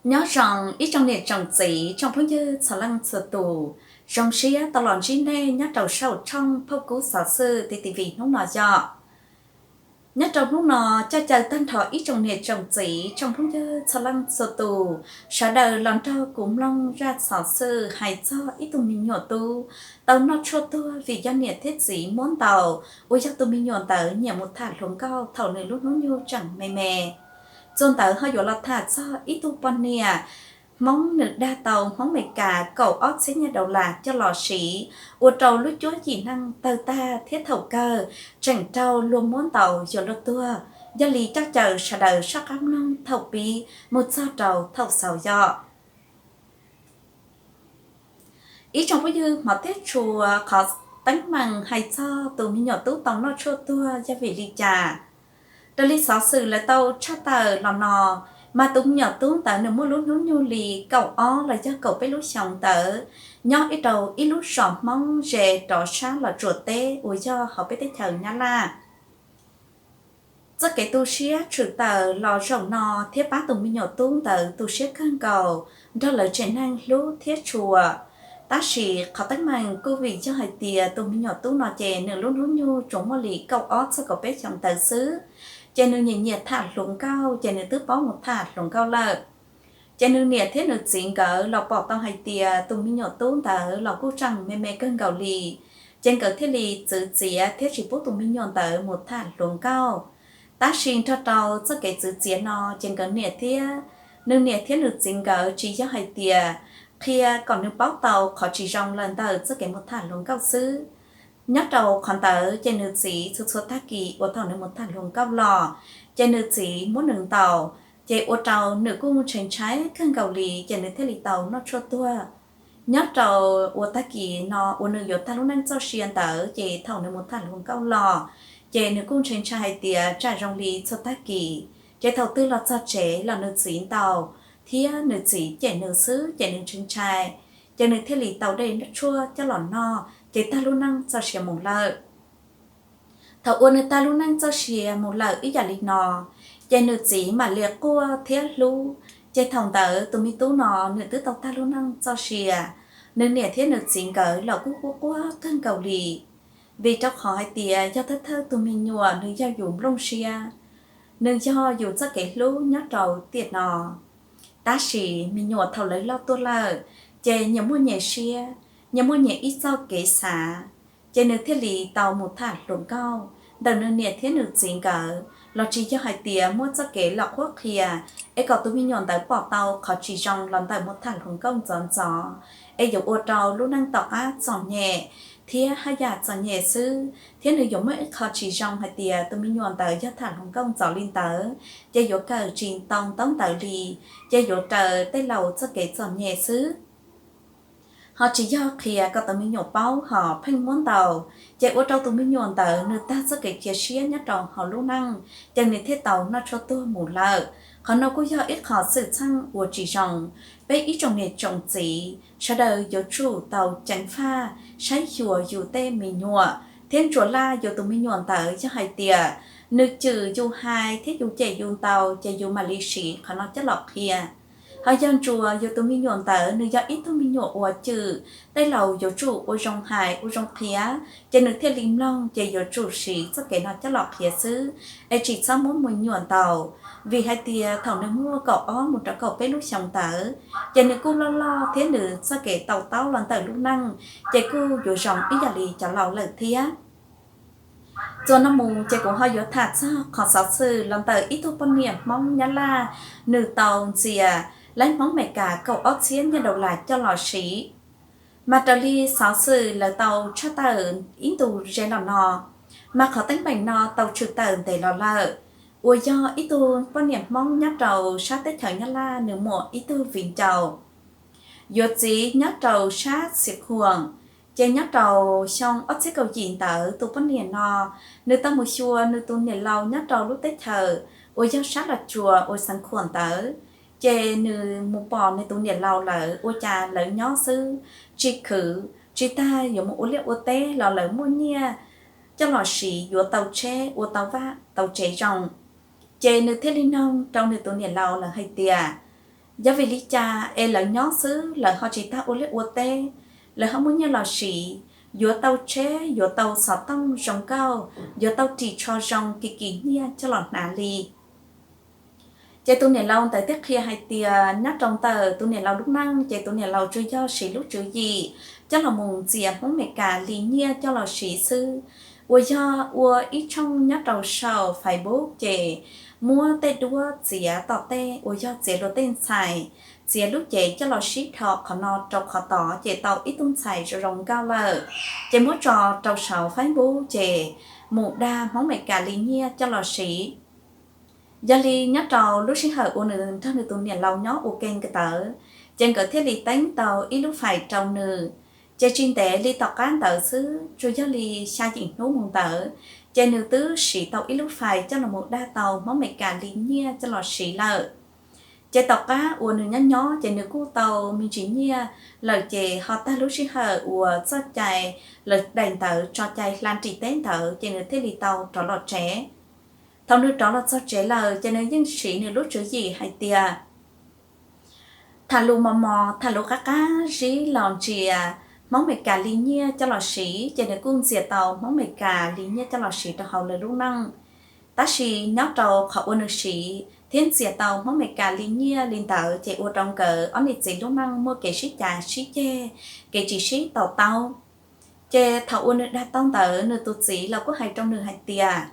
Nyob zoo ib tsoom niam tsoom txiv tsoom phooj ywg txhua leej txhua tus, zoo siab tau los ntsib nej nyob rau saum tshooj Phauj Kub Xov Xwm T T V hnub no yog. Nyob rau hnub no, coj caw tag nrho ib tsoom niam tsoom txiv tsoom phooj ywg txhua leej txhua tus, sawv daws los nrog kuv mloog zaj xov xwm hais txog ib tug me nyuam tub tau noj tshuaj tuag vim yog niam thiab txiv muab ntaus, uas yog tus me nyuam ntawd nyiam mus tham hluas nkauj thaum nws lub hnub nyoog tseem me me. Txuas ntawd ho yuav los tham txog ib tug poj niam Hmoob nws dag tau Hmoob Meskas kaum ob txhiab nyiaj daulas coj los siv, ua rau lub cuab yim neej tawg tag thiab thaum kawg tseem raug luag muab ntaus yuav luag tuag. Yog li coj caw sawv daws soj qab mloog thaum pib mus txog rau thaum xaus yog. Ib tsoom phooj ywg, hmov thiab tshua, qhov teeb meem hais txog tus me nyuam tub tau noj tshuaj tuag yog vim li cas? Raws li xov xwm lawv tau tshaj tawm los no, mas tus me nyuam tub ntawd nws muaj lub hnub nyoog li kaum ob los yog kaum peb lub xyoos ntawd, nyob ib rau ib lub zos Hmoob ze rov sab Los Tsuas teb uas yog hauv peb teb chaws Nyab Laj. Txoj kev tu siab tshwm tawm los zaum no thiab pab tus me nyuam tub ntawd tu siab kawg nkaus nrog lawv tsev neeg hlub thiab tshua. Tab sis qhov teeb meem kuj vim yog hais tias tus me nyuam tub no ces nws lub hnub nyoog tsuas muaj li kaum ob txog kaum peb xyoos ntawd xwb, ces nws nyiam nyiam tham hluas nkauj ces nws twb paub mus tham hluas nkauj lawm. Ces nws niam thiab nws txiv nkawd los pom tau hais tias tus me nyuam tub ntawd los kuj tseem me me kawg nkaus li, ces nkawd thiaj li txwv txiav thiab tsis pub tus me nyuam ntawd mus tham hluas nkauj. Tab sis nrog rau txoj kev txwv txiav no ces nkawd niam thiab, nws niam thiab nws txiv nkawd tsis yog hais tias qhia kom nws paub tau qhov tsis zoo los ntawm txoj kev mus tham hluas nkauj xwb. Nyob rau qhov ntawd ces nws txiv txhua txhua tag kis uas thaum nws mus tham hluas nkauj los, ces nws txiv muab nws ntaus, ces ua rau nws kuj ntshai ntshai kawg nkaus li ces nws thiaj li tau noj tshuaj tuag. Nyob rau uas tag kis no uas nws yuav tag lub neej txoj sia ntawd ces thaum nws mus tham hluas nkauj los, ces nws kuj ntshai ntshai hais tias tsam zoo li txhua tag kis, ces thaum twg los txog tsev los nws txiv ntaus thiab nws txiv cem nws xwb ces nws ntshai ntshai, ces nws thiaj li tau de tshuaj coj los noj ces tag lub neej txoj sia mus lawm. Thaum uas nws tag lub neej txoj sia mus lawm ib yam li no, ces nws txiv mam li quaj thiab hlub, ces thaum ntawd tus me tub no nws twb tau tag lub neej txoj sia. Nws niam thiab nws txiv nkawd los kuj quaj quaj kawg nkaus li, vim rau qhov hais tias yog thawj thawj tus me nyuam nws yog yus nplooj siab, nws yog yus txoj kev hlub nyob rau tiam no. Tab sis me nyuam thaum lawv loj tuaj lawm, ces nyias muaj nyias siab, nyias muaj nyias ib txoj kev xav, ces nws thiaj li tau mus tham hluas nkauj. Ntawm nws niam thiab nws txiv nkawd los tsis yog hais tias muaj txoj kev los qhuab qhia es kom tus me nyuam ntawd pom tau qhov tsis zoo los ntawm mus tham hluas nkauj ntxov ntxov, es yuav ua rau lub neej tom qab txom nyem thiab haj yam txom nyem xwb, thiab nws yuav muaj ib qho tsis zoo hais tias tus me nyuam ntawd yog tham hluas nkauj ntxov li ntawd, ces yuav kawm tsis tau ntaub ntawv li, ces yuav raws tej laus txoj kev txom nyem xwb. Ho tsis yog qhia kom tus me nyuam paub ho pheej muab ntaus, ces ua rau tus me nyuam ntawd nws tag txoj kev cia siab nyob rau hauv lub neej, ces nws thiaj tau noj tshuaj tuag mus lawm. Qhov no kuj yog ib qho xwm txheej uas tsis zoo. Peb ib tsoom niam tsoom txiv sawv daws yuav tsum tau ceev faj saib xyuas yus tej me nyuam, thiab ntsuas laj yus tus me nyuam ntawd yog hais tias nws cem yus hais thiab yus cem yus ntaus ces yus mam li siv qhov no coj los qhia. Ho yog ntsuas yus tus me nyuam ntawd nws yog ib tug me nyuam uas cem, tej laus yuav tsum ua zoo hais ua zoo qhia, ces nws thiaj li mloog, ces yuav tsum siv txoj kev no coj los qhia xwb, es tsis txhob muab me nyuam ntaus. Vim hais tias thaum nws muaj kaum ob mus rau kaum peb lub xyoos ntawd, ces nws kuj loj loj thiab nws txoj kev to taub los ntawm lub neej, ces kuj yuav zoo ib yam li cov laus lawm thiab. Txuas no mus ces kuv ho yuav tham txog qhov xov xwm los ntawm ib tug poj niam Hmoob Nyab Laj, nws tau ntxias lab Hmoob Meskas kaum ob txhiab nyiaj daulas coj los siv. Mas raws li xov xwm lawv tau tshaj tawm ib ntus ze los no, mas qhov teeb meem no tau tshwm tawm ntev los lawm, uas yog ib tug poj niam Hmoob nyob rau sab teb chaws Nyab Laj nws muaj ib tug viv ncaus yuav txiv nyob rau sab Xiav Khuam. Ces nyob rau xyoo ob txhiab kaum yim ntawd tus poj niam no, nws tau mus xyuas nws tus niam laus nyob rau lub teb chaws uas yog sab Los Tsuas uas Xeev Khuam ntawd. Ces nws mus pom nws tus niam laus lawv ua cas lawv nyob xwb, tsis khwv tsis tag yuav mus ua liaj ua teb los lawv muaj nyiaj coj los siv, yuav tau tsheb, ua tau vaj tau tsev zoo. Ces nws thiaj li noog rau nws tus niam laus lawv hais tias, Yog vim li cas es lawv nyob xwb lawv ho tsis tag ua liaj ua teb, lawv ho muaj nyiaj los siv, yuav tau tsheb, yuav tau xov tooj zoo nkauj, yuav tau ris tsho zoo kim kim nyiaj coj los hnav li. Ces tus niam laus ntawd thiaj qhia hais tias nyob rau ntawm tus niam laus lub neej ces tus niam laus tsuas yog siv lub tswv yim coj los mus ntxias Hmoob Meskas li nyiaj coj los siv xwb, uas yog ua ib tshooj nyob rau saum Facebook ces muab tej duab txiav tom tej uas yog txiav luag tej ntxhais, txiav lub cev coj los sib dhos qhov no rau qhov tod ces tau ib tug ntxhais zoo zoo nkauj lawm, ces muab tso rau saum Facebook ces mus dag Hmoob Meskas li nyiaj coj los siv. Yog li nyob rau lub sij hawm uas nws nrog nws tus niam laus nyob ua ke nkawd ntawd, ces nkawd thiaj li teeb tau ib lub fais rau nws. Ces tsis ntev li tom qab ntawd xwb, tsuas yog li xya yim hnub mus ntawd, ces nws twb siv tau ib lub fais coj los mus dag tau Hmoob Meskas li nyiaj coj los siv lawm. Ces tom qab uas nws nyob nyob ces nws kuj tau me ntsis nyiaj lawm, ces ho tag lub sij hawm uas txoj cai lawv daim ntawv tso cai hla nrim teb ntawd ces nws thiaj li tau rov los tsev. Thaum nws rov los txog tsev lawm ces nws yeej siv nws lub tswv yim hais tias tham lus mos mos, tham lus qab qab zib los ntxias Hmoob Meskas li nyiaj coj los siv, ces nws kuj ntxias tau Hmoob Meskas li nyiaj coj los siv rau hauv lawv lub neej. Tab sis nyob rau qhov uas nws siv thiab ntxias tau Hmoob Meskas li nyiaj li ntawd ces ua rau nkawd ob niam txiv lub neej muaj kev sib cav sib ceg, kev tsis sib to taub. Ces thaum uas nws dag tau ntawd, nws tus txiv los kuj hais rau nws hais tias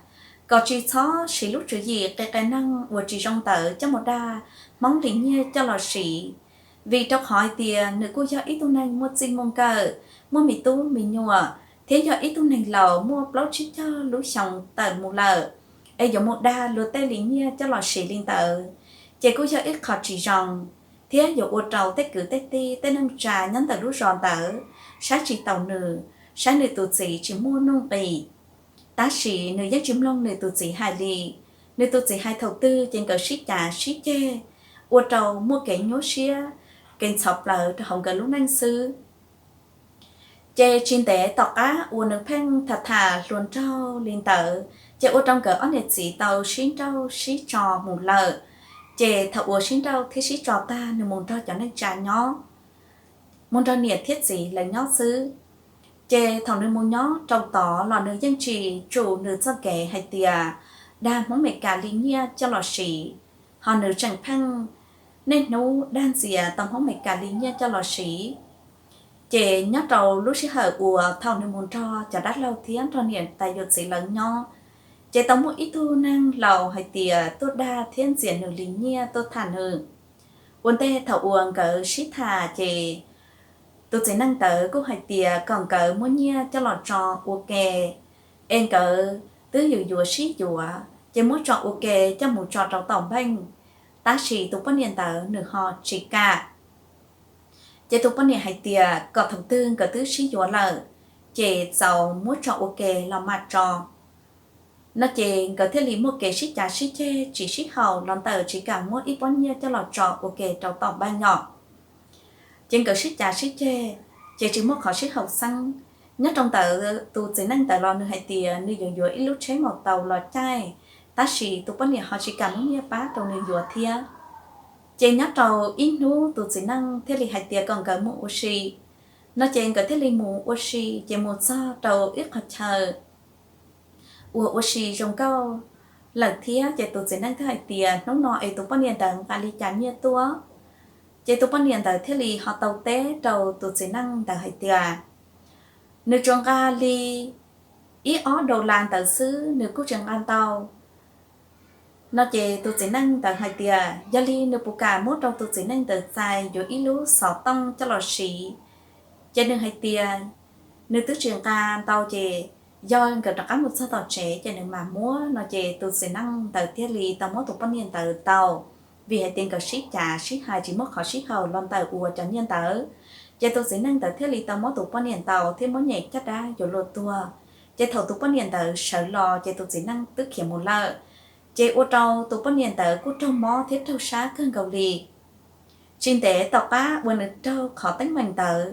kom tsis txhob siv lub tswv yim qia qia neeg uas tsis zoo ntawd coj mus dag Hmoob li nyiaj coj los siv, vim rau qhov hais tias nws kuj yog ib tug neeg muaj txij muaj nkawm, muaj me tub me nyuam, thiab yog ib tug neeg laus muaj plaub tsib caug lub xyoo tawm mus lawm, es yuav mus dag luag tej li nyiaj coj los siv li ntawd, ces kuj yog ib qho tsis zoo, thiab yuav ua rau tej kwv tej tij tej neej tsa nyob ntawm lub zos ntawd saib tsis taus nws, saib nws tus txiv tsis muaj nuj nqis. Tab sis nws yeej tsis mloog nws tus txiv hais li. Nws tus txiv hais thaum twg ces nkawd sib cav sib ceg, ua rau muaj kev nyuaj siab, kev ntxhov plawv rau hauv nkawd lub neej xwb. Ces tsis ntev tom qab uas nws pheej tham tham hluas nraug li ntawd, ces ua rau nkawd ob niam txiv tau sib nrauj sib tso mus lawm. Ces thaum uas sib nrauj thiab sib tso tag, nws mus nrog cov neej tsa nyob, mus nrog niam thiab txiv lawv nyob xwb. Ces thaum nws mus nyob rau tod los nws yeej tsis tsum nws txoj kev hais tias dag Hmoob Meskas li nyiaj coj los siv, ho nws tseem pheej niaj hnub dag ntxias tau Hmoob Meskas li nyiaj coj los siv. Ces nyob rau lub sij hawm uas thaum nws mus nrog cov dab laug thiab nrog niam tais yawm txiv lawv nyob, ces tau muaj ib tug neeg laus hais tias tuaj dag thiab ntxias nws li nyiaj tuaj tham nws. Ua ntej thaum uas nkawd sib tham ces tus txiv neej ntawd kuj hais tias kom nkawd muab nyiaj coj los tso ua ke, es nkawd twb yuav yuav sib yuav ces muab tso ua ke coj mus tso rau tom npeej. Tab sis tus poj niam ntawd nws ho tsis kam. Ces tus poj niam hais tias kom thaum twg nkawd twb sib yuav lawm, ces txaus muab tso ua ke los mam tso. No ces nkawd thiaj li muaj kev sib cav sib ceg tsis sib haum los ntawm tsis kam muab ib pob nyiaj coj los tso ua ke rau tom npeej yom. Ces nkawd sib cav sib ceg, ces tsis muaj qhov sib haum xeeb. Nyob rau ntawd tus txiv neej ntawd los nws hais tias nws yuav yuav ib lub tsheb maus taus los caij, tab sis tus poj niam ho tsis kam muab nyiaj pab rau nws yuav thiab. Ces nyob rau ib hnub tus txiv neej thiaj li hais tias kom nkawd mus ua si. No ces nkawd thiaj li mus ua si, ces mus txog rau ib qhov chaw uas ua si zoo nkauj lawm thiab, ces tus txiv neej thiaj hais tias hnub no es tus poj niam ntawd nqa li cas nyiaj tuaj. Ces tus poj niam ntawd thiaj li ho tau teb rau tus txiv neej ntawd hais tias nws tsuas nqa li ib ob dollar ntawd xwb, nws kuj tsis nqa ntau. No ces tus txiv neej ntawd hais tias yog li nws puas kam muab rau tus txiv neej ntawd txais yuav ib lub xov tooj coj los siv. Ces nws hais tias nws twb tsis nqa ntau ces yog nkawd rov qab mus txog tom tsev ces nws mam muab. No ces tus txiv neej ntawd thiaj li tau muab tus poj niam ntawd tau, vim hais tias nkawd sib cav sib hais tsis muaj qhov sib haum los ntawm uas cov nyiaj ntawd. Ces tus txiv neej ntawd thiaj li tau muab tus poj niam ntaus thiab muab nyem caj dab yuav luag tuag. Ces thaum tus poj niam ntawd sawv los ces tus txiv neej twb khiav mus lawm. Ces ua rau tus poj niam ntawd kuj raug mob thiab raug sab kawg nkaus li. Tsis ntev tom qab uas nws raug qhov teeb meem ntawd,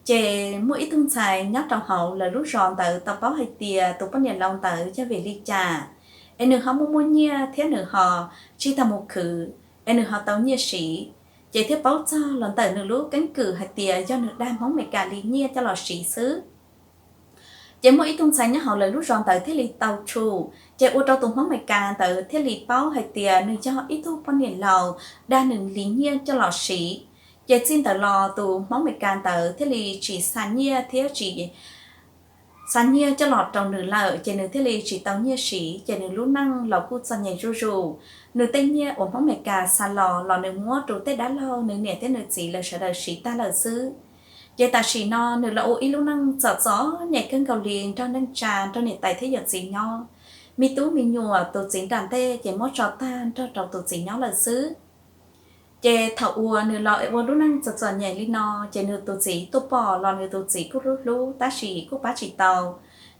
ces muaj ib tug ntxhais nyob rau hauv lawv lub zos ntawd tau paub hais tias tus poj niam laus ntawd yog vim li cas es nws ho muaj muaj nyiaj thiab nws ho tsis tau mus khwv es nws ho tau nyiaj siv. ces thiaj paub txog los ntawm nws lub keeb kwm hais tias yog nws dag Hmoob Amelikas li nyiaj coj los siv xwb. Ces muaj ib tug ntxhais nyob hauv lawv lub zos ntawd thiaj li tau tshum, ces ua rau tus Hmoob Amelikas ntawd thiaj li paub hais tias nws yog ib tug poj niam laus dag nws li nyiaj coj los siv. Ces txij ntawd los tus Hmoob Amelikas ntawd thiaj li tsis xa nyiaj thiab tsis xa nyiaj coj los rau nws lawm, ces nws thiaj li tsis tau nyiaj siv, ces nws lub neej los kuj txom nyem zuj zus. Nws tej nyiaj uas Hmoob Amelikas xa los los nws muab rau tej dab laug, nws niam thiab nws txiv lawv sawv daws siv tag lawm xwb. Ces tam sim no nws los ua ib lub neej txom txom nyem kawg nkaus li nrog neej tsa, nrog niam tais thiab yawm txiv nyob. Me tub me nyuam tus txiv nram ntej ces muab tso tag nrog rau tus txiv nyob lawm xwb. Ces thaum uas nws los ua lub neej txom txom nyem li no, ces nws tus txiv tuaj pom los nws tus txiv kuj hlub hlub tab sis kuj pab tsis tau,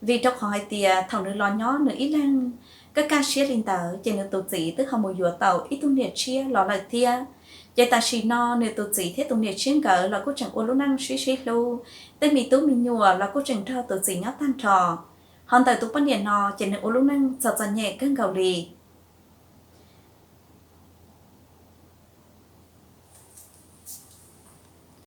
vim rau qhov hais tias thaum nws los nyob nws ib leeg kaj kaj siab li ntawd, ces nws tus txiv twb ho mus yuav tau ib tug niam tshiab los lawm thiab. Ces tam sim no nws tus txiv thiab tus niam tshiab nkawd los kuj tseem ua lub neej sib sib hlub, tej me tub me nyuam los kuj tseem nrog tus txiv nyob tag nrho. Ho ntawm tus poj niam no ces nws ua lub neej txom txom nyem kawg nkaus li.